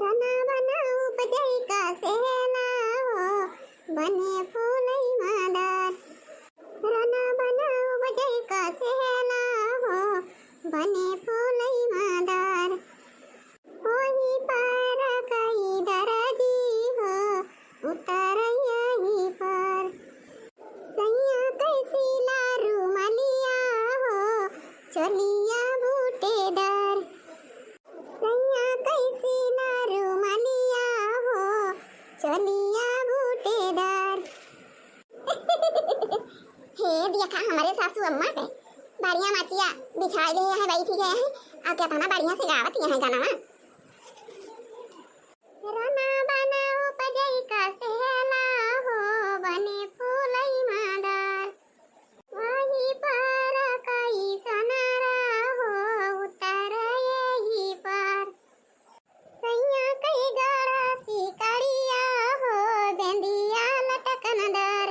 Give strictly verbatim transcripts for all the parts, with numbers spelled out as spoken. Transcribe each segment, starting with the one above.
रना बना उपजै का सेहला हो, बने फूलै मादार। रना बना उपजै का सेहला हो, बने फूलै मादार। ओही पार कई दरजी हो, उतरै यही पार। सैया कैसी लारू मलिया हो, चलिया बूटेदार। सैया कैसी लारू मलिया हो, चलिया बूटेदार। हे देखा हमरे सासू अम्मा के बढ़िया मचिया बिछाई ले हैं, बैठी गए हैं, और कितना बढ़िया से गावत ये हैं गाना। रना बना उपजै का सेहला हो, बने फूलै मादार। वही पार कई सनारा हो, उतर यही पार। सैया कई गाड़ा सिकड़िया हो, बेंदिया लटकनदार।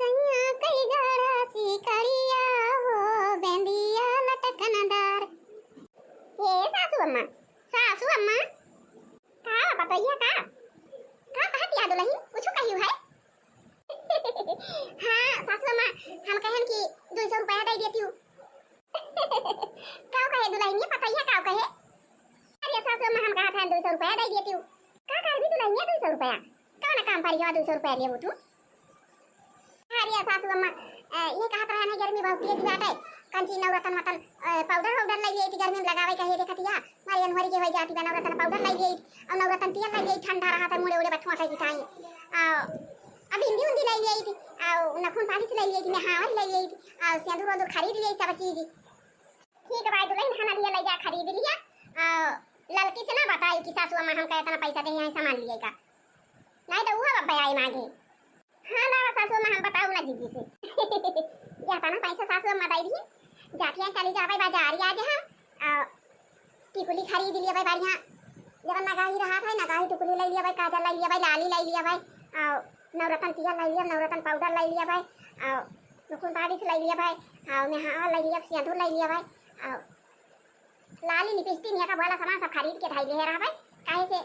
सैया कई गाड़ा सिकड़िया हो, बेंदिया लटकनदार। ए सासू अम्मा, सासू अम्मा, का बा पतोहिया का? का कहत या दुलहिन? कुछु कहियो है? हाँ, सासू अम्मा, हम कहन कि दुई सौ रुपया दे देती हूँ। का कहे दुलहिनिया पतोहिया का कहे? अरे सासू अम्मा, हम कहत हैं दुई सौ रुपया दे देती हूँ। का करबी दुलहिनिया दुई सौ रुपया? कौन काम पड़ी हो दुई सौ रुपया लेबू तू? अरे सासू अम्मा, अ, ये कहत रहे ना गर्मी बहुत तेज बाटे, कंची नवरतन मतन, अ, पाउडर वाउडर लइ लेइत गर्मी में लगावे कहे देखतिया, मारे अनहरी के होई जाती बा नवरतन पाउडर लइ लेइत, और नवरतन तेल लइ लेइत ठंडा रहत है मुड़े उड़े बथुआ कहि दिखाई, आ, अब बिंदी उंदी लइ लेइत, आ, नखुन पालिश लइ लेइत, नहावल लइ लेइत, आ, सेंदूर वेंदूर खरीद लेइत सब चीज। ठीक बा दुलहिन, हना लिया लइ जा खरीद लिया, आ, ललकी से ना बताई कि सासू अम्मा हमका इतना पैसा दे हैं सामान लिए का, नहीं तो वो अब आई मांगे। हाँ, लावा सासू अम्मा, हम बताऊ ना जीजी से। या तना पैसा सासू अम्मा दे दी, जाके चली जावे बाजारी आज हम, आ, टिकुली खरीद लिया भाई बढ़िया, जवन नगाही रहा था, नगाही टिकुली लइ लिया भाई, काजल लइ लिया भाई, लाली लइ लिया भाई, आ, नवरतन तेल लइ लिया, नवरतन पाउडर लइ लिया भाई, आ, नखुन पालिश लइ लिया भाई, आ, नेहा लइ लिया, सेंदूर लइ लिया भाई, आ, लाली, लिपस्टिक, मेकअप वाला सामान सब खरीद के धइ लिहे रहबै, काहे से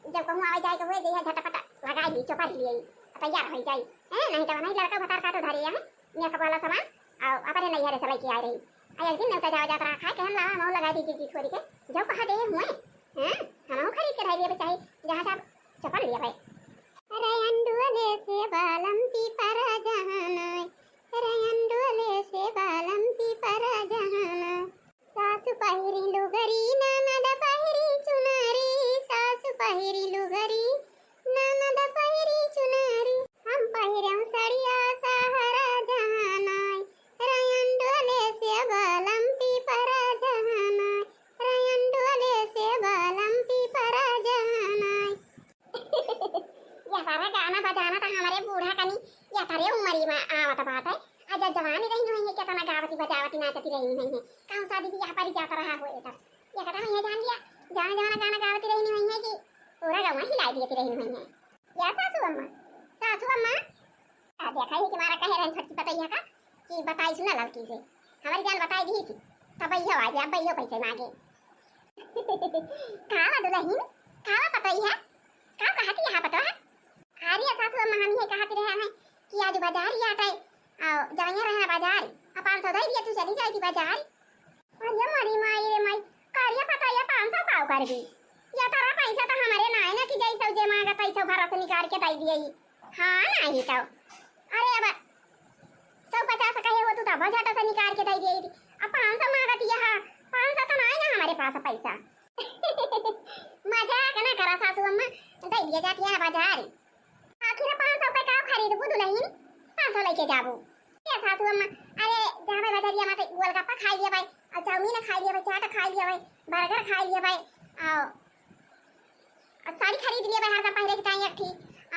जब कहूँ आवे जाए के होए, जइहा झटपट लगाई ली, चोपड़ लिए, तैयार होइ जाई। हैं, नहीं तो नहीं लड़का भतार का तो धरे हैं मेकअप वाला सामान, और अपने नैहरे से लेके आए रही। आ एक दिन नेवता जावा जात रहा, खाए के हम लावा, मऊ लगाई दी जीजी छोरी के, जब कहा दे हुए, हैं, हमहू खरीद के धइ लिए, चाहे जहाँ से आप चोपड़ लिए भाई। अरे अंडुअले से बालम पीपरा जहानाय, अरे अंडुअले से बालम पीपरा जहानाय। सासु पहिरी लुगरी, ननद पहिरी चुनरी, सासु पहिरी लुगरी, ननद पहिरी चुनरी। हम पहिरम सड़िया सहरा जहानाय, रयन डोले से बालम पीपरा जहानाय, रयन डोले से बालम पीपरा जहानाय। यहरा गाना बजाना त हमरे बूढ़ा कनी यहरे उमरी में आवत बाटे। आ जब जवानी रही नहीं है, केतना गावती बजावती नाचती रही नहीं है। कहूँ शादी बियाह परी जात रहा होए तब। ये कहता नहीं है जान लिया, जहाँ जहाँ गाना गावती रही नहीं है कि पूरा गाँव हिलाई दिए रही नहीं है। या सासू अम्मा, सासू अम्मा, आ देखा ही तुम्हारा कहे रहन छोटकी पतैया का कि बताई सुना लड़की से। हमारी जान बताई दी थी, तब भैया आ गया, भैया पैसे मांगे। कावा दुलहिन, कावा पतोहिया, का कहत यहाँ पतोह? अरे सासू अम्मा, हम ये कहत रहे हैं कि आज बाजार ही आटे, आओ, जवैया रहे बाजार, आ पाँच सौ दे दिया, तू चली जाई थी बाजार। अरे मरी माई रे माई, करिया पतोहिया पाँच सौ काव करबी? या तारा पैसा तो हमारे ना है ना कि जैसे जे मांगा तैसे भरा से निकाल के दे दिए ही। हाँ, नहीं तो। अरे अब सौ पचास कहे हो तू तब झटा से निकाल के दे दिए ही। अब पाँच सौ मांगत ये, हाँ, पाँच सौ तो ना है ना हमारे पास पैसा। मजाक ना करा सासू अम्मा, दे दिया जाती है बाजार। आखिर पाँच सौ पे का खरीदबू दुलहिन? पाँच सौ लेके जाबू। ए सासू अम्मा, अरे जाबे बजरिया में तो गोलगप्पा खाई लिया भाई, और चाउमीन खाई लिया भाई, चाट खाई लिया भाई, बर्गर खाई लिया भाई, और, और साड़ी खरीद लिया भाई, हरदम पहिरे के ताई एक ठी,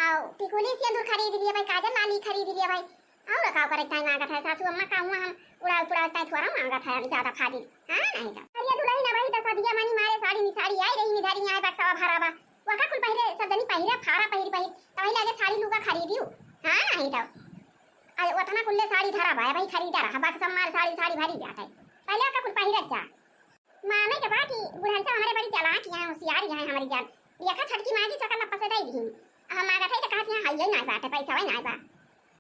और टिकुली सिंदूर खरीद लिया भाई, काजल लाली खरीद लिया भाई, और का करे ताई मांगत है सासू अम्मा, का हुआ हम उड़ा पुड़ा ताई थोड़ा मांगत है ज्यादा फाजिल। हाँ, नहीं तो। अरे दुलहिन, अबही तो सदिया मनी मारे साड़ी निसाड़ी आई रही, निधारी आए बक्सवा भरा बा। वका कुल पहिरे, सब जनी पहिरे, फारा पहिर पहिर। तबही लगे साड़ी लुगा खरीदियो। हाँ, नहीं तो। अरे ओतना कुल्ले साड़ी धरा बा, भाई खरीदा रहा, बक्सा माल साड़ी, साड़ी भरी जात है। पहले वका कुल पहिरत जा। माने के बा कि बुढ़नचा हमरे बड़ी चालाक यहाँ, होशियार यहाँ हमरी जान। देखा छटकी माँगी सकल लपसे दइ दिहिन। हम माँगत है तो कहत यहाँ हइये नाहीं बाटे, पैसा वही नाहीं बा।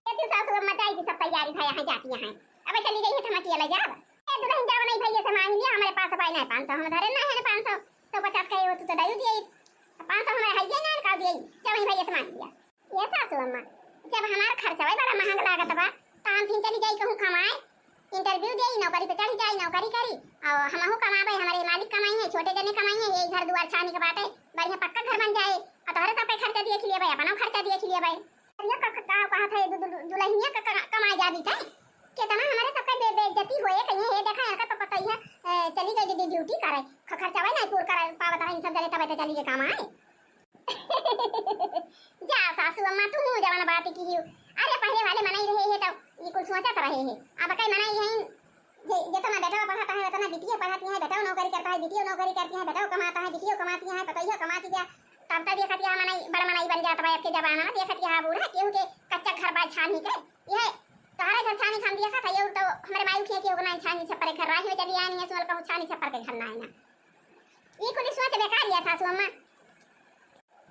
ये तो सासू अम्मा जाई की सब तैयारी भया है जाती यहाँ। अब चली गई है तो हम अकेले जाब। ए दुल्हन जाओ नहीं भैया से माँग लिया, हमरे पास भाई नाहीं पाँच सौ, हम धरे नाहीं है पाँच सौ, तो पचास कहे हो तू तो दई दिए। पाँच सौ हमें हइये नाहीं, का दिए, जाओ नहीं भैया से माँग लिया। ये सासू अम्मा, जब हमार खर्चवा बड़ा महंग लागत बा, तो हम फिर चली जाई कहूँ कमाए, interview देई, नौकरी पे चढ़ी जाई, नौकरी करी, और हमहू कमाबे, हमरे मालिक कमाई है, छोटे जने कमाई है, ये घर दुआर छानी के बाटे, बढ़िया पक्का घर बन जाए, और तोहरे सब पे खर्चा देख लिए भाई, अपना खर्चा देख लिए भाई। अरे का, का, का कहत है, दु-, दु-, दु-, दुल्हनिया का, का, कमाए जाबी तै? कितना हमारे सबका बे-, बेइज्जती होए, कहीं ये देखा, यहाँ का तो पता ही है, ए, चली गई दीदी ड्यूटी करे, ख-, खर्चा वही नहीं पूर करे, पावत है, इन सब जने तब तो चली गई कमाए। जा सासू अम्मा, तू हूँ जवन बात की हियो। अरे पहले वाले मनई रहे हैं तो ये कुल सोचत रहे हैं। अब कई मनई हैं जे, जेतना बेटवा पढ़त है, उतना बिटिया पढ़त है, बेटवा नौकरी करता है, बिटिया नौकरी करती है, बेटवा कमाता है, बिटिया कमाती है, पतोहिया कमाती है। तब तक देखत यहाँ मनई, बड़ मनई बन जात बा। अब के जमाना में देखत यहाँ बूढ़ा केहू के कच्चा घर बा छानी के। यह तोहरे घर छानी खान देखत है, ये तो हमारे मायू के केहू के नहीं छानी छप्पर के घर, राही में चली आनी है, सुनल कहूँ छानी छप्पर के घर ना है ना। ये कुल सोच बेकार लिया सासू अम्मा।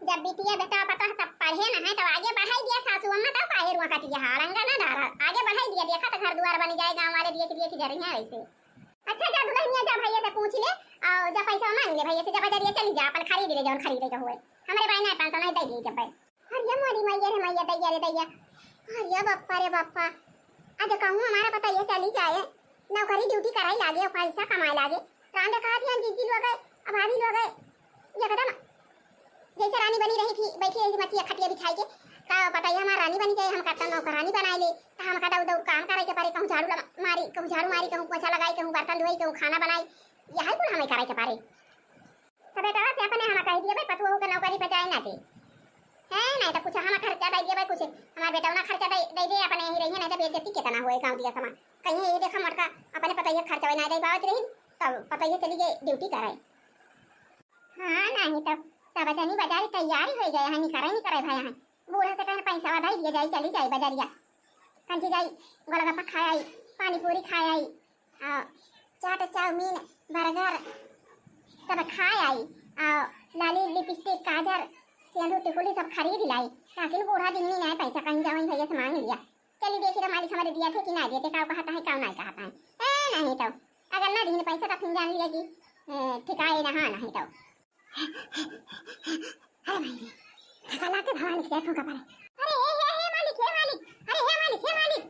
जब बिटिया बेटा पता तब पढ़े ना है, तब आगे बढ़ाई दिया सासू अम्मा, तब काहे रुआ कटिया है, अड़ंगा ना डारा, आगे बढ़ाई दिया, देखा तो घर दुआर बन जाए, गाँव वाले देख देख जरिया ऐसे। अच्छा जा दुल्हनिया जा भैया से पूछ ले, और जा पैसा मांग ले भैया से, जा बजरिया चली जा, अपन खरीद ले जौन खरीदे के हुए, हमरे भाई ना पाँच सौ नहीं दे दिए जब भाई। अरे मोरी मैया रे मैया, दैया रे दैया, अरे बप्पा रे बप्पा, आज कहूँ हमारा पता ये चली जाए, नौकरी ड्यूटी कराई लागे और पैसा कमाए लागे। रांधे खात हैं जीजी लोग, अब भाभी लोग, एकदम जैसे रानी बनी रही थी, बैठी रही थी मचिया खटिया बिछाई के, का पता ये हमारा रानी बनी जाए, हम कहता नौकरानी बनाए ले, तो हम कहता उधर काम करे के परे, कहूँ झाड़ू लगा, मारी, कहूँ झाड़ू मारी, कहूँ पोछा लगाई, कहूँ बर्तन धोई, कहूँ खाना बनाई, यही कुल हमें करे के परे। तो बेटवा से अपने हम कह दिए भाई, पतुआ के नौकरी पे जाए ना दे। हैं, नहीं तो कुछ हम खर्चा दे दिए भाई, कुछ हमारे बेटवा ना खर्चा दे, दे दे, अपने यहीं रहिए, नहीं तो बेइज्जती कितना होए गाँव दिया समा। कहीं ये देखा मोटका अपने पतोहिया खर्चा ना दे पावत रही, तब पतोहिया चली गई ड्यूटी करे। हाँ, नहीं तो सब जनी बाजार तैयारी हो गए हैं, निकरे, निकरे भाई हैं। बूढ़ा से कहे पैसा दे दिए, जाई, चली जाई बजरिया, कंची जाई, गोलगप्पा खाए आई, पानी पूरी खाए आई, आ, चाट, चाउमीन, बर्गर सब खाए आई, आ, लाली, लिपस्टिक, काजर, सेंदूर, टिकुली सब खरीद लाई, ताकि बूढ़ा दिन में नहीं पैसा कहीं जाओ, भैया से मांग लिया। चली देखी तो मालिक हमारे दिया थे कि ना दिए थे, काऊ कहता है, काऊ नहीं कहता है। ए, नहीं तो अगर ना दिन पैसा तो फिर जान लिया कि, ए, ठिकाए ना, हाँ, नहीं तो। अरे माई रे, थका लागे भवानी के फूंका पड़े। अरे हे, हे, हे मालिक, हे मालिक, अरे हे मालिक, हे मालिक,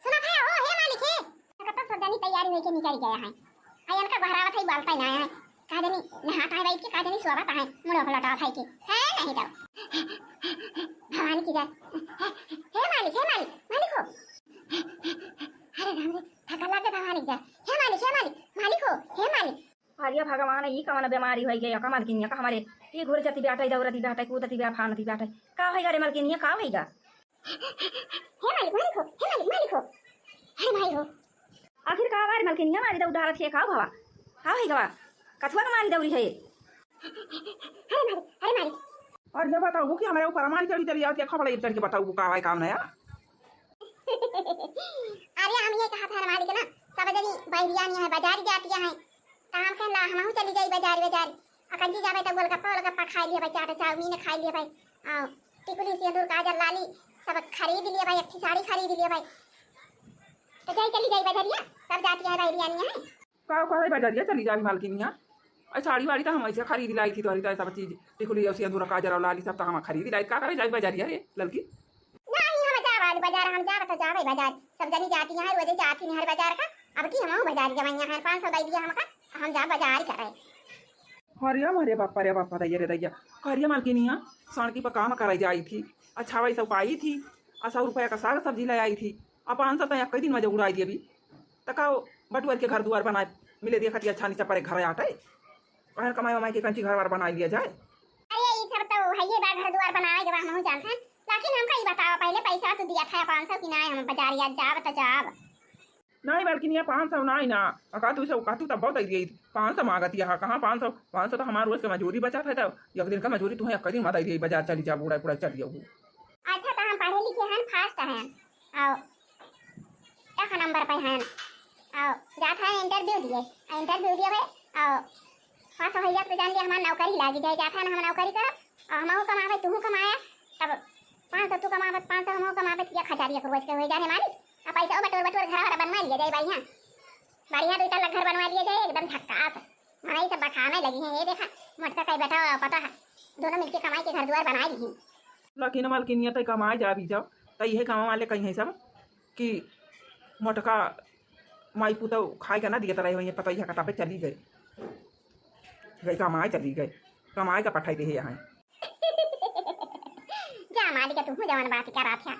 सुना था, ओ हे मालिक, हे। कब सब जानी तैयारी होके निकल गया है। आ इनका बहरावत है, बोलता ही ना है। का जानी नहाता है बैठ के, का जानी सोवत है, मुड़ो को लौटावत है कि। है नहीं तो। भवानी की जय। हे मालिक, हे मालिक, मालिक हो। अरे राम रे, थका लागे भवानी की जय। हे मालिक, हे मालिक, मालिक हो, हे मालिक। अरे भगवान, ई कवन बेमारी होइ गई, का मलकिनिया का हमरे, ई घुर जति बाटै, दौड़ति बाटै, कूदति बा, फानति बाटै। का होइगा रे मलकिनिया, का होइगा? हे मालिक, मालिक हो, हे मालिक, मालिक हो। अरे माई हो। आखिर का बार मलकिनिया मारी दौड़ डालत है, का भवा? का होइगा? कथुआ का मारी दौड़ी है? अरे मालिक, अरे मालिक। अरे बताओ कि हमरे ऊपर मारी चढ़ी चली आवत, देखो भला, चढ़ के बताओ का है काम नया। अरे हम ये कहत है मालिक ना, सब जनी बहरिया नहीं है, बाजार जाती है, तो हम कहला हमहू चली जाई बाजार, बाजार। आ कंची जाबे तो गोलगप्पा, गोलगप्पा खाई लिया भाई, चाट चाउमीन खाई लिया भाई, आ टिकुली, सेंदूर, काजर, लाली सब खरीद लिया भाई, अच्छी साड़ी खरीद लिया भाई। तो जाई, चली जाई बाजारिया, सब जाती है बहरिया नहीं है। का कहै बजरिया चली जाबी मालकिनिया? अरे साड़ी वाड़ी तो हम ऐसे खरीद लाई थी, तोहरी तो सब चीज, टिकुली और सेंदूर, काजर और लाली सब तो हम खरीद लाई। का करे जाबी बजरिया रे ललकी? नहीं, हम जाब आज बाजार, हम जाब तो जाबे बाजार, सब जनी जाती हैं, रोजे जाती हैं हर बाजार का। अब की हम बाजार जवैया हैं, पाँच सौ दे दिया हमका, हम जाब बाजार करे। अरे हमारे बापा रे बापा, दैया रे दैया, करिया मालकिनिया, सड़की पर काम करे जाई थी, अच्छा वही सब पाई थी, आ सौ रुपया का साग सब्जी ले आई थी, आ पाँच सौ तो एक दिन में जो उड़ाई दिया भी। त का बटुअर के घर दुआर बनाए मिले, देखत या छानी चप्पर घर आटे, कहन कमाई वमाई के कंची घर वार बनाई लिया जाए। अरे ई सब तो हइये बा, घर दुआर बनावे के बा, हमहू जानत हैं, लेकिन हमका ई बताओ पहले, पैसा तू दिया था पाँच सौ कि नाहीं? हम बाजारिया जाब त जाब। नाहीं मालकिनिया, पाँच सौ नाहीं ना, का तू सब का तू तब बहुत आई रही, पाँच सौ मांगत यहाँ, कहाँ पाँच सौ? पाँच सौ तो हमार रोज के मजूरी बचत है, तब एक दिन का मजूरी तुम्हें एक दिन मत आई रही, बाजार चली जा, बूढ़ा बूढ़ा चली जाऊ। अच्छा, तो हम पढ़े लिखे हैं, first हैं, आओ, एक नंबर पे हैं, आओ, जात हैं interview दिए, interview दिए भाई, और पाँच सौ हजार तो जान लिया, हमार नौकरी लागी जाए, जाता ना हम नौकरी करब, और हमहू कमावे, तूहू कमाया, तब पाँच सौ तू कमावत, पाँच सौ हमहू कमावत, एक हजार एक रोज के हो जाने मालिक। अब पैसा बटोर बटोर घर वाला बनवा लिया जाए भाई, हाँ, बढ़िया दो तल्ला घर बनवा लिया जाए, एकदम झक्कास। हाँ, ये सब बखाने लगी हैं, ये देखा, मोटका कई बेटा और पता है, दोनों मिलके कमाई के घर दुआर बनाए ली हैं। लेकिन मलकिनिया तई कमाए जा भी जाओ, तई इहे कमाए वाले कहीं है सब कि मोटका माई पुतौ खाए के ना दिए तरह वहीं पतैया कटा पे चली गई, गई कमाए चली गई, कमाए का पठाई दे यहाँ। जा मालिक, तू जवन बात करा था।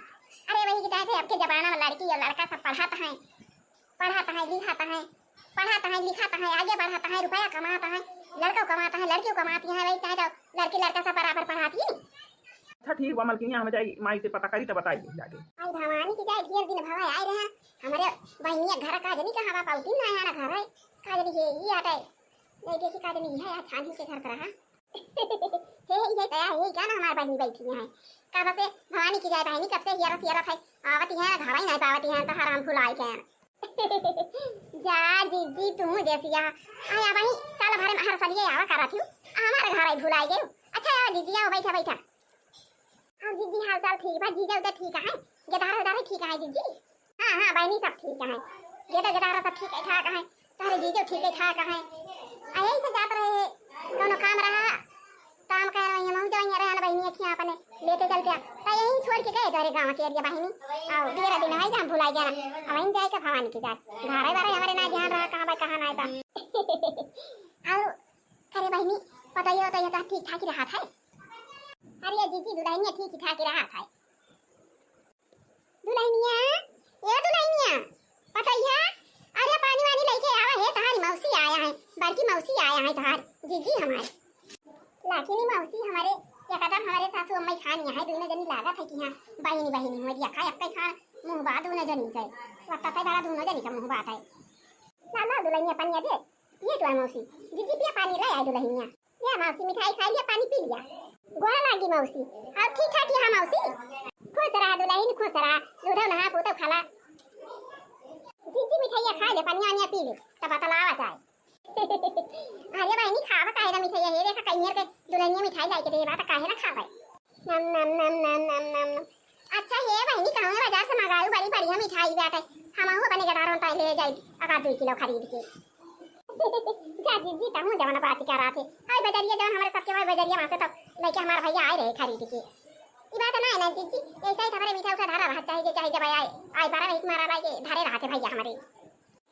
अरे वही की तरह से अब के जमाना में लड़की और लड़का सब पढ़त हैं, पढ़त हैं, लिखत हैं, पढ़त हैं, लिखत हैं, आगे बढ़त हैं, रुपया कमात हैं, लड़का कमात हैं, लड़कियों कमाती हैं, वही चाहे तो लड़की लड़का सब बराबर पढ़ाती हैं। अच्छा ठीक बा मलकिनिया, हम जाई माई से पता करी तो बताई दे जाके। आई भवानी की जाए, ढेर दिन भवा आए रहे, हमारे बहनिया घर का जनी कहाँ बा, पाउती ना आया ना घर है, का जनी ये, ये आटा है, नहीं देखी का जनी है, यहाँ छानी के घर पर रहा। हे, हे, हे, तया, हे, क्या ना हमारे बहनी बैठी हैं, का बसे भवानी की जाए बहनी, कब से हियरत, हियरत है, आवती हैं, घर ही नहीं पावती हैं, तो हराम भुलाई के हैं। जा जिज्जी, तू जैसी आ, आया वही साल भर में हर साल ये आवा करत हूँ, हमारे घर आई भुलाई गई। अच्छा, आओ जिज्जी, आओ, बैठा, बैठा। हाँ जिज्जी, हाल चाल ठीक बा, जीजा उजा ठीक है, गेदारा उदारा ठीक है जिज्जी? हाँ, हाँ, बहनी सब ठीक है, गेदा गेदारा सब ठीक है, ठाक है, तारे जीजो ठीक है, ठाक है। आ यही से जात रहे, कोनो काम रहा, काम कहे रहे, हम जाएंगे रहे ना बहनी, अखियाँ अपने लेते चलते आ, तो यही छोड़ के गए तोरे गाँव के एरिया बहनी। आओ, तेरह दिन है हम भुला गया ना, अब वहीं जाए के भवानी की जाए, घर है बारे हमारे ना ध्यान रहा, कहाँ बा, कहाँ ना बा। आओ, अरे बहनी, बताइए, बताइए, तो ठीक ठाक ही रहा था? अरे जिज्जी, दुल्हनिया ठीक ही ठाक ही रहा था। दुल्हनिया, ए दुल्हनिया, पतैया, अरे पानी वानी लेके आवा है, तहारी मौसी आया है, बड़की मौसी आया है तहार जिज्जी हमारे। लाकिन ई मौसी हमारे एकदम हमारे सासू अम्मा खान यहाँ है, दोनों जनी लागत है कि हाँ बहिनी बहिनी हो दिया खा, एक खान मुँह बा दोनों जनी के, वत्ता पे बड़ा दोनों जनी का मुँह बात है। ला ला दुल्हनिया पनिया दे, ये तो है मौसी, जिज्जी पिया पानी ले आए दुल्हनिया। या मौसी, मिठाई खा लिया, पानी पी लिया। गोड़ लागी मौसी। और ठीक ठाक यहाँ मौसी। खुश रहा दुल्हन, खुश रहा। दूधो नहा, पूतो खाला। जिज्जी मिठाइया खा ले, पनिया वनिया पी ले, तब बतलावा जाए। अरे बहनी, खावा काहे ना मिठाइया? हे देखा, कहीं के दुल्हनिया मिठाई लाई के दे बा, त काहे ना खावे? नम, नम, नम। अच्छा, हे बहनी, कहूँ बाजार से मंगायू, बड़ी बढ़िया मिठाई बाटे। हमहू अपने गदारों ताई ले जाई, अगर दो किलो खरीद के। जा जिज्जी, तहूँ जवन बात करा थे। हाय बजरिया, जवन हमारे सबके भाई बजरिया वहाँ से तो लेके हमारे भैया आए रहे खरीद के। ई बात ना है ना जिज्जी, ऐसा ही हमारे मीठा उठा धारा रहा, चाहे जे चाहे जब आए, आए बारह एक मारा लाई के धारे रहा थे भैया हमारे।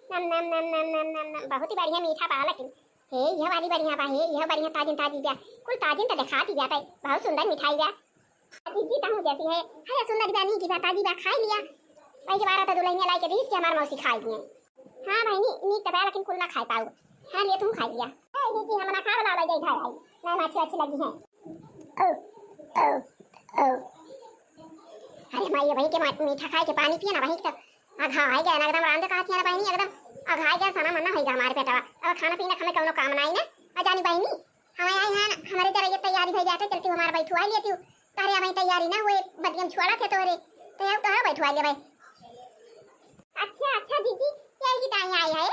नम, नम, नम, बहुत ही बढ़िया मीठा बा, लेकिन हे, यह वाली बढ़िया बा, हे, यह बढ़िया ताजिन ताजी बा, कुल ताजिन तो देखा दी बा, बहुत सुंदर मिठाई बा। जिज्जी तहूँ जैसी है, है सुंदर बा, नीक बा, ताजी बा, खाई लिया। वही बारह तो दुल्हनिया लाई के दीस के हमार मौसी खाई दिए। हाँ बहनी, नीक तो बा, लेकिन कुल ना खाई पाऊ। हाँ, ले तू खाई लिया। ए, जिज्जी, हम ना खाए वाला जाई, खाए आई। नहीं, अच्छी, अच्छी लगी है। ओ, ओ, ओ। अरे माई, वही के मा-, मीठा खाए के पानी पिए ना, वही के तो अघाई गया ना, एकदम रांधे कहती है ना बहनी, एकदम अघाई गया, सना मना होइगा हमारे पेटवा। अब खाना पीना का हमें कौनो काम ना आई ना। आ जानी बहनी, हमें आई है ना, हमारे जरा ये तैयारी भई जाते, चलती हमारे बैठवाई लेती हूँ। तोहरे हमें तैयारी ना हुए, बदियम छोड़ा थे तोहरे, तो यार तोहरा बैठवाई ले भाई। अच्छा, अच्छा जिज्जी, यही की ताई आई है।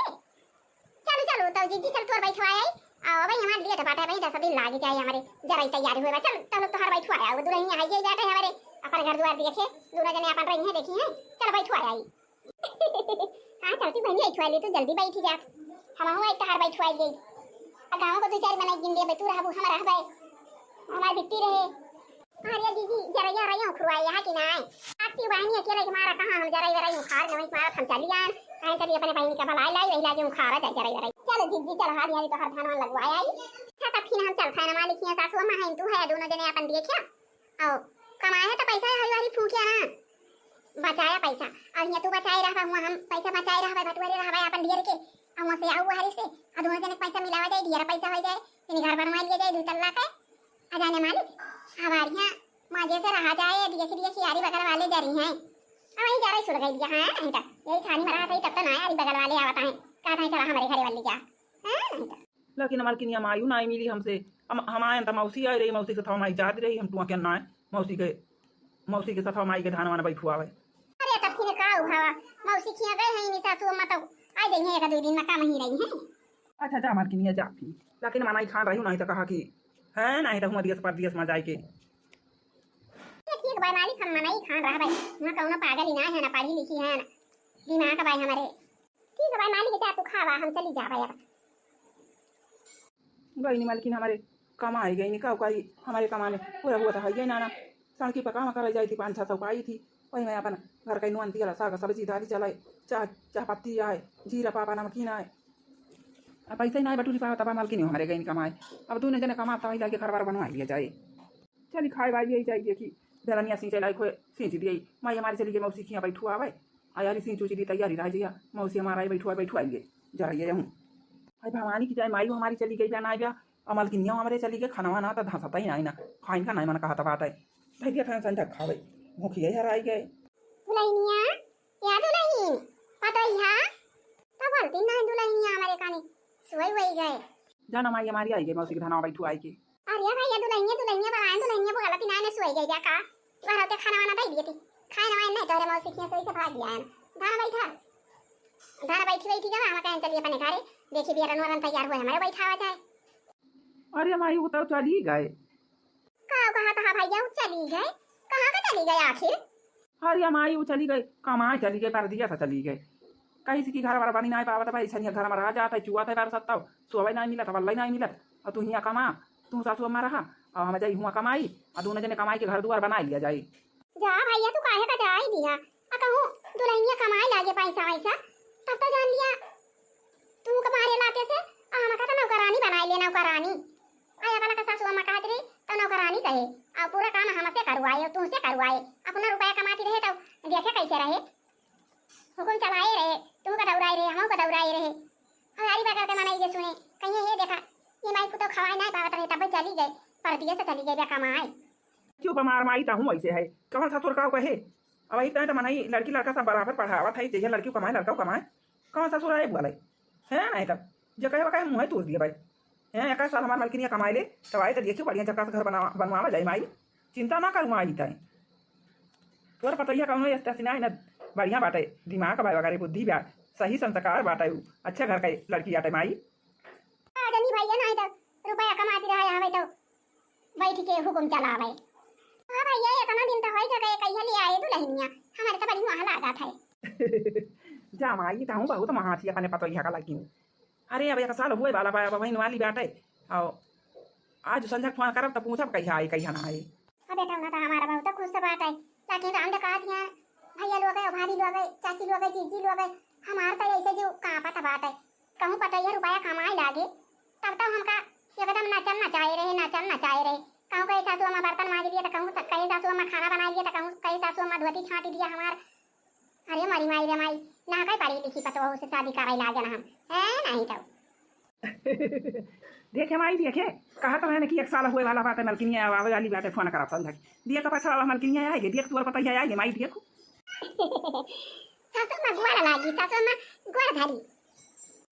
चलो, चलो, तो जिज्जी चल तोहर बैठवाई आई। आओ भाई, हमारे लेट बाटे भाई, दस दिन लागी जाए हमारे जरा ही तैयारी हुए बा। चल, चलो तोहर बैठवाई आओ, दुल्हनिया आई गई बाटे हमारे, अपन घर द्वार देखे, दोनों जने अपन रही हैं, देखी हैं। चल बैठवाई आई। हाँ, चलती बहनी, बैठवाई ले, तू जल्दी बैठी जा। हमहू आई तोहर बैठवाई ले। आ गाँव को दो चार मने गिन लेबे, तू रहबू, हम रहबे, हमार बिट्टी रहे। अरे जिज्जी, जरैया रही उखरुआई यहाँ की ना आए। आती बहनी अकेले के मारा कहाँ हम जरई वरई उखाड़ लेवे के मारा हम चली आन। कहीं चली अपने बहनी का भलाई लाई, वही लागे उखाड़ा जाए जरई वरई। चलो जिज्जी, चल हाली हाली तोहर धानवा लगवाए आई। अच्छा, तब फिर हम चलते हैं ना मालिक, यहाँ सासू अम्मा हैं, तू है, दोनों जने अपन देखिया। आओ, कमाए है तो पैसा हरी हरी फूकिया ना। बचाया पैसा। और यहाँ तू बचाए रहबा, हुआ हम पैसा बचाए रहबा, बटुअरे रहबा अपन ढेर के। और वहाँ से आओ हरी से, और दोनों जने पैसा मिलावा जाए, ढेर पैसा हो जाए, फिर घर बनवा लिया जाए दो तल्ला के। आ जाने मालिक, हमारे यहाँ मजे से रहा जाए, देखी देखी यारी बगल वाले जरी हैं। अब वहीं जरा ही सुलगाई दिया, हाँ, नहीं तो यही छानी में रहा था, तब तो ना यारी बगल वाले आवत हैं, कहा था चला हमारे घरे वाली जा, हाँ, नहीं तो। लेकिन हमारे किनिया मायू ना मिली हमसे, हम, हम आए तो मौसी आई रही, मौसी के थवा माई जात रही, हम टुआ के ना आए, मौसी के, मौसी के सथवा माई के धान वान बैठुआवे। अरे तब फिर का हुआ, मौसी खिया गए हैं, इन्हीं सासू अम्मा तो आ गई हैं, एक दो दिन में काम ही रही हैं। अच्छा, जा मालकिनिया, जा फिर। लेकिन मनाई खान रही, नहीं तो कहा कि है, नहीं तो हुआ दियस परदियस मा जाए के। ये ठीक बाय मालिक, हम मनाई खान रहा भाई। वहाँ कौनो पागल ही ना है, ना पढ़ी लिखी है, ना दिमाग बाय हमारे। ठीक है भाई मालिक, जा तू खावा, हम चली जाबे अब। गई नी मालकिन, हमारे कमाई गई नी, का करी, हमारे कमाने पूरा हुआ था, है ना, ना। सड़की पर काम करे जाई थी, पाँच छः सौ पाई थी, वही में अपन घर का नून तेल, साग सब्जी, दाल चलाए, चाह, चाह पत्ती आए, जीरा पापा नमकीन आए। अब पैसा ही ना बटुरी पावा, तब मालकिन हमारे गई नी कमाए। अब दोनों जने कमाता, वही लाके घर बार बनवा लिया जाए। चली खाए वाई यही जाई, देखी बेलनिया सींचे लाई खोए सींच दिए। माई हमारी चली गई मौसी खिया बैठू आवे, आयारी सींच उची दी तैयारी रह जइया। मौसी हमारा आई बैठुआ बैठुआ आइए, जरा ये हूँ। आई भवानी की जाए, माई हमारी चली गई बहन आइया, अमल की निया हमारे चली गई, खाना वाना तो धंसता ही ना, ना खाइन का नहीं मन कहता बात है। धैर्य खान संझा खावे, भूखी गई हर आई गए। दुलहिनिया, या दुलहिन, पतोहिया, तो बोलती नहीं दुलहिनिया हमारे कानी, सोई वही गए। जाना माई हमारी आई गई मौसी के धनवा बैठू आई के। अरे भैया, दुलहिनिया, दुलहिनिया बा, दुलहिनिया बोला ती नाय ने सोई गई का? घर होते खाना वाना दे दिए ती। खाए ना वाए नहीं, तोरे मौसी खिया सोई से भाग गया है। धान बैठा। धान बैठी बैठी गवा, हम कहें चलिए अपने घरे। देखी बियरन वरन तैयार हुए, हमारे बैठावा जाए। अरे माई, वो तो चली गए। का कहा था भैया, वो चली गए? कहाँ का चली गए आखिर? अरे माई, वो चली गई, कमाए चली गई, परदिया से चली गई। कहीं से कि घर बार बनी नहीं पावत भाई, छनिया घर में रह जाता है, चुआ था बार सत्ता, सोवे नहीं मिलत, वल्ला नहीं मिलत। और तू हियाँ कमा, तू सासू अम्मा रहा, और हम जाई हुआ कमाई, और दोनों जने कमाई के घर दुआर बनाई लिया जाई। जा भैया, तू काहे का जाई दिया? आ कहूँ दुलहिनिया कमाए लागे पैसा वैसा, तब तो जान लिया तू का मारे लाते से, आ हमका तो नौकरानी बनाई ले, नौकरानी। आ अपना का सासू अम्मा कहत रही, तो नौकरानी कहे, आ पूरा काम हमसे करवाए, तुमसे करवाए। अपना रुपया कमाती रहे तो देखे कैसे रहे, हुकुम चलाए रहे, तू का दौड़ाए रहे, हम का दौड़ाए रहे। हजारी बगल के मनई जे सुने, कहिए ये देखा, ये माई पुतो खवाए नहीं पावत रहे, तब चली गए, परदिया से चली गए बे कमाए। चुप मार माई, ताहू ऐसे है, कौन ससुर का कहे? अब इतना तो मनई लड़की लड़का सब बराबर पढ़ावत है, जइहे लड़की कमाए, लड़का कमाए, कौन ससुर आए बोले? है नहीं तब जो कहे, कहे मुँह तोड़ दिए भाई। हैं, एक साल हमार मलकिनिया कमाए ले, तब आए तो देखियो बढ़िया चक्का से घर बना, बनवावा जाए माई। चिंता ना करू माई तय। तोर पतोहिया कौनो ऐसे ना, ना बढ़िया बाटे, दिमाग बा वगैरह, बुद्धि बा, सही संस्कार बाटे, उ अच्छे घर के लड़की आटे माई। आ जनी भैया, नहीं तो रुपया कमाती रहा यहाँ तो बैठ के हुकुम चलावे। हाँ भैया, इतना दिन तो होई गए, कहिया ले आए दुलहिनिया, हमारे तो बड़ी वहाँ लागत है। जा माई, ताहू बहुत महाथी अपने पतोहिया का लगी। अरे, अब एक साल हुए वाला बा, अब बहिन वाली बाटे। आओ, आज संझा फोन करब त पूछब कहिया आई, कहिया ना आई। अब बेटा, उन्हें तो हमारा बहुत खुश बाटे, लेकिन राम देखा दिया, भैया लोग है, भाभी लोग है, चाची लोग है, जीजी लोग है, हमार तो ऐसे जो कांपत बाटे। कहूँ पतोहिया रुपया कमाए लागे, तब तो हमका एकदम नचन नचाए रहे, नचन नचाए रहे। कहूँ कहे सासू अम्मा बर्तन मांज दिया, तो कहूँ स-, कहे सासू अम्मा खाना बनाए दिया, तो कहूँ कहे सासू अम्मा धोती छांट दिया हमार। अरे मरी माई रे माई, ना कहे पढ़ी लिखी पतोहू से शादी कराई लागे ना हम, हैं नहीं तो। देखे माई, देखे, कहा तो है ना कि एक साल हुए वाला बाटे, मलकिनिया आवे वाली बाटे, फोन करब संझा के। देख पछड़ा वाला मलकिनिया आएगी, देख तोर पतोहिया आएगी माई, देखो। सासू माँ गोड़ लागी, सासू माँ गोड़ धरी।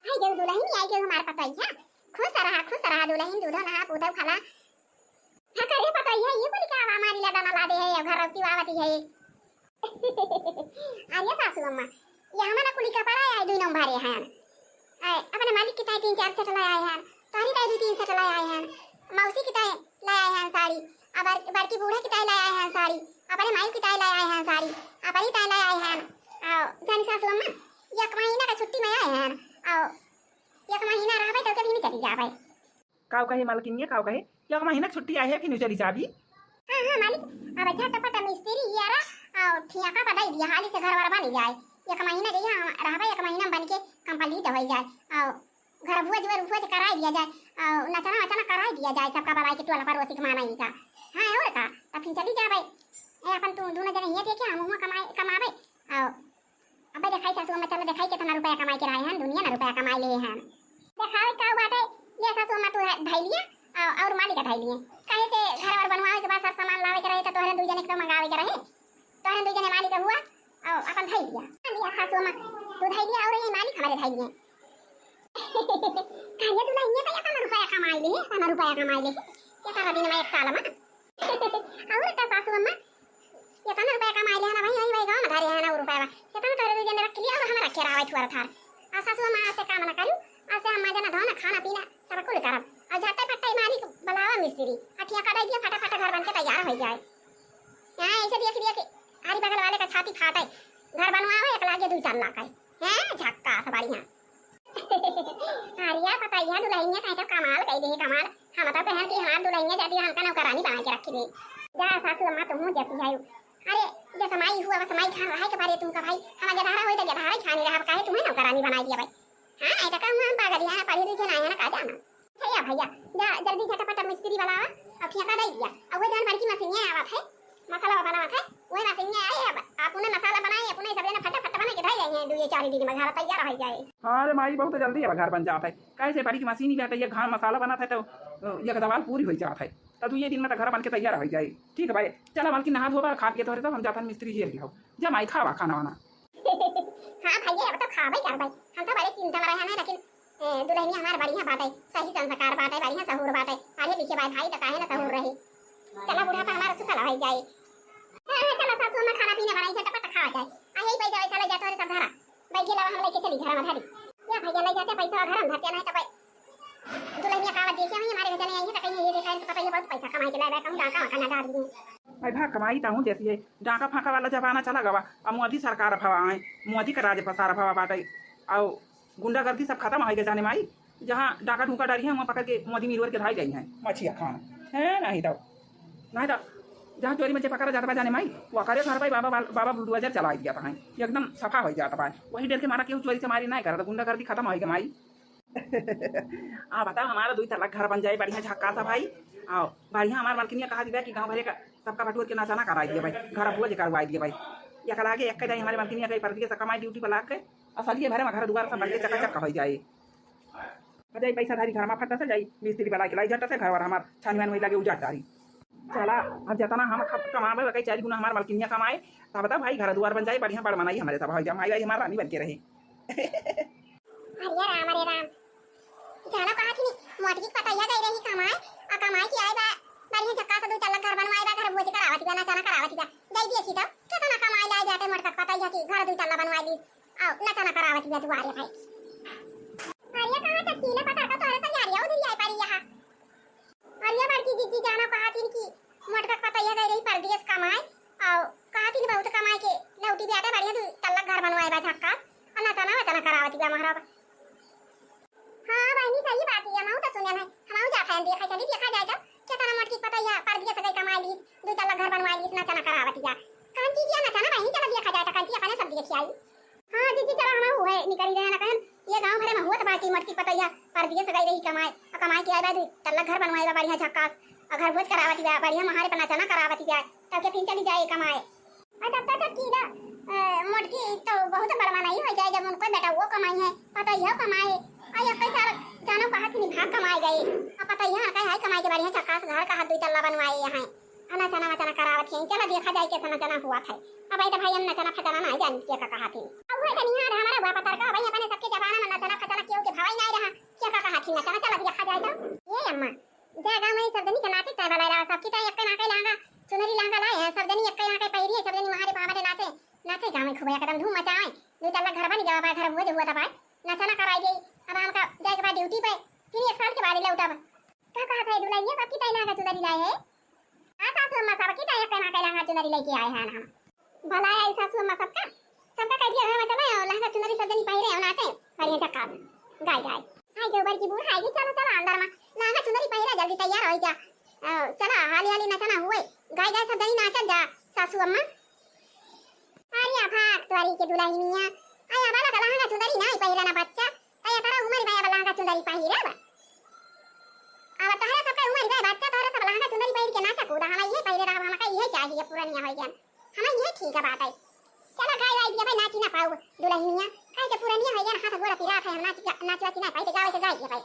आई गई दुलहिन, आई गई हमार पतोहिया। खुश रहा, खुश रहा दुलहिन, दूधो नहा, पूतौ खला। हाँ, करे पतोहिया, ये बोली क्या आवा, हमारी लडा ना ला दे है, घर रौती आवती है। अरे सासू अम्मा, ये हमारा कुली कपड़ा है, दुई नंबर है। आए, अपने मालिक की ताई तीन चार सेट लाए आए हैं, तोहरी ताई भी तीन सेट लाए आए हैं, मौसी की ताई लाए आए हैं साड़ी, अब बड़-, बड़की बूढ़े की ताई लाए आए हैं साड़ी, अपने माई की ताई लाए आए हैं साड़ी, अपनी ताई लाए आए हैं। आओ, जानी सासू अम्मा, एक महीना का छुट्टी में आए हैं। आओ, एक महीना रहबे तो कभी नहीं चली जाबे। काऊ कहे मलकिनिया, काऊ कहे? एक महीना छुट्टी आए है, फिर चली जाबी। हाँ, हाँ, मालिक, अब झटपट मिस्त्री यारा, आओ, ठियाका पर दे दिया, हाली से घर वर बन जाए। एक महीना जइया हम रहबे, एक महीना में बन के complete हो जाए। आओ, घर भुआ जुआ रुपुआ से कराई दिया जाए, आओ, नचना वचना कराई दिया जाए, सबका बलाई के टोला पड़ोसी के माना ही का। हाँ, और का, तब फिर चली जाबे। ए, अपन तू दोनों जने हियाँ देखे, हम हुआँ कमाए, कमाबे। आओ, अबे देखाई सासू अम्मा, चलो देखाई कितना रुपया कमाई के रहे हैं, दुनिया ना रुपया कमाई ले हैं। देखावे का बाटे, ये सासू अम्मा तू धै लिया, और, और मालिक धै लिए। काहे से घर वर बनवावे के बाद सब सामान लावे के रहे, तो तोहरे दू जने के तो मंगावे के रहे, तोहरे दू जने मालिक हुआ, और अपन धै लिया। लिया सासू अम्मा, तू धै लिया, और ये मालिक हमारे धै लिए। काहे तू नहीं, ये तो इतना रुपया कमाई ले, इतना रुपया कमाई ले, कितना दिन में, एक साल में। और का सासू अम्मा, इतना रुपया कमाई ले है ना भाई, यही भाई गाँव में धरे है ना वो रुपया, इतना तोरे दू जने रख लिया और हम रखे रहा छुआ थार। आ सासू अम्मा, आज से काम ना करू, आज से अम्मा जना धो ना, खाना पीना सब कुल करब। अउ झट्टे फट्टे मारी के बुलावा मिस्त्री, अ ठेका दइ दिया, फटाफट घर बन के तैयार होइ जाए। हाँ, ऐसे देख लिया कि हरी बगल वाले का छाती फाटे, घर बनवावे एक लागे दुइ चार लाख है। हैं, झक्कास बढ़िया। अरे यार, पता ही है, दुल्हनिया कहे तो कमाल कइ दे, कमाल। हम तो कहन कि हमार दुल्हनिया जदी हमका नौकरानी बना के रखी दे। जा सासू अम्मा, तुम जैसी है। अरे, जैसा माई हुआ, वैसा माई खान रहे के बारे तुमका भाई, हम गधारा होई तो गधारा ही खानी रहा, काहे तुम्हें नौकरानी बनाई दिया भाई? हाँ, ऐसा कहूँ हम पागल ही है ना, पढ़ी लिखी ना है ना, का जाना। भैया, भैया, जा जल्दी झटपट मिस्त्री बुलावा, अउ ठेका दइ दिया। अउ वो जौन बड़की मशीनिया आवत है, मसाला बनावत है, वही मशीनिया आई, अब आप उन्हें मसाला बनाए, अपने सब जने फटाफट बना के धइ जाइए, दुइये चार दिन में घर तैयार होइ जाए। हाँ रे माई, बहुत जल्दी अब घर बन जात है। कैसे बड़ी की मशीन ही रहता है, ये घर मसाला बनत है तो, तो ये दवाल पूरी होइ जात है। तो दुइये दिन में तो घर बन के तैयार होइ जाए। ठीक है भाई, चला मालकिन, नहा धोबा, खा पिए तोहरे, तब हम जातन मिस्त्री हेर के हो। जा माई, खावा खाना वाना। हाँ भैया, अब तो खाबे करबै। हम तो बड़े चिंता में रहे हैं, लेकिन, ए, दुल्हनिया हमार बढ़िया बाटे, सही संस्कार बाटे, बढ़िया सहूर बाटे, पढ़े लिखे बाटे भाई, तो काहे ना सहूर रही। चला, बुढ़ापा हमारा सुखल होइ जाए। हाँ, हाँ, चला सासू, हमें खाना पीना बनाई, झटपट खावा जाए। आ, यही पैसा वैसा ले जाते हो सब धरा, बैठे लावा, हम लेके चली घर में धरी। या भैया, ले जाते पैसा घर में धरते, नहीं तो भाई दुल्हनिया का देखे हुई हमारे घर चले आई है, तो कहीं ये देखा है, तो पता ये बहुत पैसा कमाई के लाए, कहूँ डाका वाका ना डाल दिए। भाई भाग कमाई ताहूँ जैसी है, डाका फाका वाला जमाना चला गवा। अब मोदी सरकार भवा आए, मोदी का राज पसार भवा बाटे। अउ गुंडागर्दी सब खतम होइ गए जाने माई। जहाँ डाका ढूका डारी है, वहाँ पकड़ के मोदी मिरवर के धाई गई हैं मछिया खान। है नहीं तो, नहीं तो जहाँ चोरी मचे पकड़ा जाता बा जाने माई, वो करे घर भाई बाबा, बाबा बुलडोजर चलाई दिया था, एकदम सफा होइ जाता बा। वही डर के मारा केहू चोरी चमारी नहीं करत, गुंडागर्दी खतम होइ गए माई। आ बताओ, हमारा दुई तल्ला घर बन जाए, बढ़िया झक्कास है भाई। आओ, बढ़िया हमार मलकिनिया कहा दिया कि गाँव भरे का सबका बटुर के नचना कराई दिया भाई, घर भोज करवाई दिया भाई। या कल आगे एक दाई हमारे मलकिनिया गई परदेस से कमाई ड्यूटी पर लाग के, असलिए भरे में घर दुआर सब बन के चकाचक होइ जाए। आ जाई पैसा धारी घर में फट से जाई, मिस्त्री वाला के लाई झट से घर और हमार छानी वानी लगे उजड़ डारी। चला, अब जतना हम ख-, कमाबे, वही चार गुना हमार मलकिनिया कमाए, तब तो भाई घर दुआर बन जाए, बढ़िया बड़ मनाई हमरे सब, भाई जमाई भाई हमार रानी बन के रहे। अरे राम, अरे राम। जानो कहा थी, मोटकी के पतैया गई रही कमाए, आ कमाए के आए बा, बढ़िया झक्कास दुई तल्ला घर बनवाए बा, घर भोज करावत बा, नचना करावत बा। गई देखी तो, केतना कमाए लाए जाते मोटका के पतैया की, घर दुई तल्ला बनवाए ली, आओ, नचना करावत बा दुआरे भाई। अरे कहाँ चटकीले पता का तोहरे तैयारी उधर आई पारी यहाँ। अरे बड़की जीजी जानो कहा थी कि मोटका के पतैया गई रही परदेस कमाए, और कहा थी बहुत कमाए के लौटी बा तो बढ़िया दुई तल्ला घर बनवाए बा झक्कास, और नचना वचना करावत बा महाराज। हाँ बहिनी, सही बात है, हमहू तो सुने नहीं, हमहू जा खाएन देखा, चली देखा जाए तो, केतना मोटकी के पतैया परदेस गई कमाए लीस, दुई तल्ला घर बनवाए लीस, नचना करावत बा। कांची जी नचना बहिनी, चला देखा जाए तो, कांची अपने सब देखी आई। हाँ जीजी, चला हमहू है निकली रहे ना कहन, ये गाँव भरे में हुआ तो बाकी मोटकी के पतैया परदेस गई रही कमाए, और कमाए के आए बा दुई तल्ला घर बनवाए बा बढ़िया झक्कास, और घर भोज करावत बा, बढ़िया महारे पर नचना करावत बा, तब के फिर चली जाए कमाए। अच्छा, अच्छा, अच्छा, की ना, अ, मोटकी तो बहुत बड़वा नहीं हो जाए, जब उनको बेटा वो कमाई है, पतैया कमाए, और एक साल जानो कहा थी भाग कमाए गए, और पतैया कहे हाय कमाए के बढ़िया झक्कास घर का हाथ दुई तल्ला बनवाए यहाँ, और नचना वचना करावत है। चला देखा जाए कैसा नचना हुआ था। अब आई तो भाई हम नचना फचना नहीं जानी के का कहा थी। अब हुए तो निहार हमारा हुआ पतर का भाई, अपने सबके जमाना में नचना फचना केहू के भावा ही नहीं रहा, के का कहा थी नचना, चला देखा जाए तो। ये अम्मा, जा गाँव में सब जनी के नाचे चाहे वाला रहा, सबकी तो एक ना के लहंगा, चुनरी लहंगा लाए हैं, सब जनी एक ना के पहिरी है, सब जनी वहाँ रे बाबा रे नाचे, नाचे गाँव में खूब एकदम धूम मचावे। दुई तल्ला घर बन गया बा, घर भोज हुआ था भाई, नचना कराई गई। अब हमका जाए के बाद ड्यूटी पे, फिर एक साल के बाद लौटब। का कहा था दुल्हनिया, सबकी तो लहंगा चुनरी लाए है? हाँ सासू अम्मा, सबकी तो एक ना के लहंगा चुनरी लेके आए हैं हम। भला आई सासू अम्मा सबका, सबका कह दिया घर में चले और लहंगा चुनरी सब जनी पहिरे और नाचे, बढ़िया झक्कास, गाय गाय। हाय के ऊपर की बूढ़, हाय के चलो, चलो अंदर में, लहंगा चुनरी पहिरे, जल्दी तैयार हो जा। अ, चला हाली हाली नचना हुए, गाय गाय सब जनी नाचल जा सासू अम्मा। अरे भाग तोरी के दुल्हनिया, आया वाला का लहंगा चुनरी नहीं पहिरे ना बच्चा, आया तारा उम्र बा, अब लहंगा चुनरी पहिरे बा। अब तोहरे सबके उम्र बा बच्चा, तोहरे सब लहंगा चुनरी पहिर के नाचा कूदा, हम ये पहिरे रहब, हमका ये चाहिए, पुरनिया हो गया। हमें ये ठीक है बात है। चला गाय वाय दिया भाई, नाची ना पाऊ दुल्हनिया, काहे के पुरनिया हो गया, हाथ गोड़ पिरात है, हम नाच, नाच वाची ना पाई, तो गावे के गाय दिया भाई।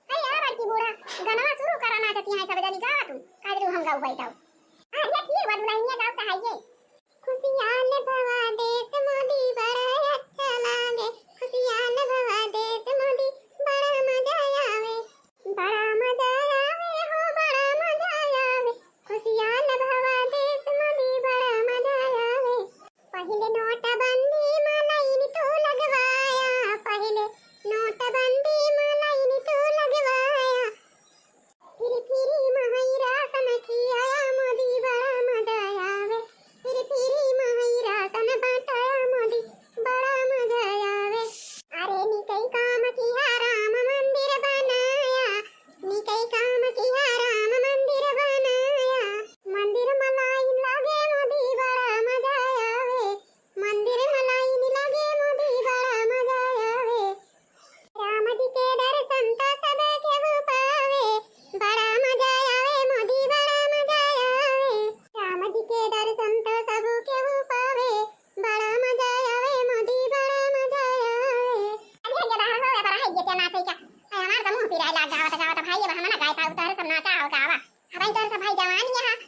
अरे आ बड़की बूढ़ा, गनवा शुरू करा, नाचती हैं सब जनी, गावा तू, काहे तू हम गाऊ बैठाऊ। अरे ठीक बा दुल्हनिया, गाओ तो है ये। खुशियाल भवा देश मोदी बड़ा अच्छा लागे, खुशियाल भवा देश मोदी बड़ा मजा आवे। बड़ा मजा आवे हो, बड़ा मजा आवे। खुशियाल भवा देश मोदी, बड़ा मजा आवे। पहिले नोटबंदी मा लाइन तू लगवाया, पहिले नोटबंदी नाचा हो का बा? अब तोर सब भाई जवान यहाँ,